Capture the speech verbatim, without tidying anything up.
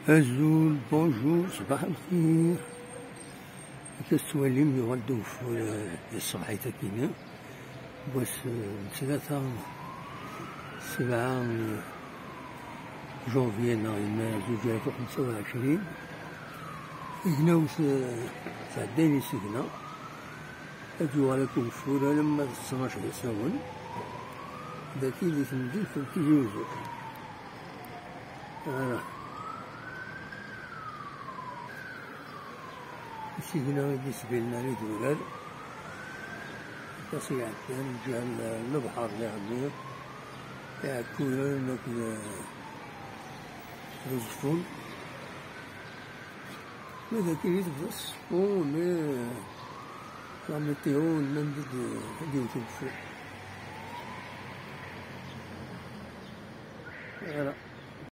Azul, bonjour, ṣbaḥ lxir. Akka tettwalim, yuɣal-d ugeffur, eh, di tṣebḥit akkin, eh, wass, eh, n ttlata, sebɛa, eh, janvier neɣ yennayer zuǧ alaf u xemsa u ɛecrin. Tignawt, eh, tɛeddayen isigna, ad yuɣal akk ugeffur alamma d ttnac d asawen, dagi di temdint n Tizi Uzzu. Voilà. Asigna i d-isbilen ar idurar, aṭas i iɛeddan, lǧiha n lebḥer diɣenni, iɛekkuren akked, d uẓeffun. Ma d akken i tebda tṣeffu, mais la météo nnan-d ad d-, ad d-iwet ugeffur. Voilà.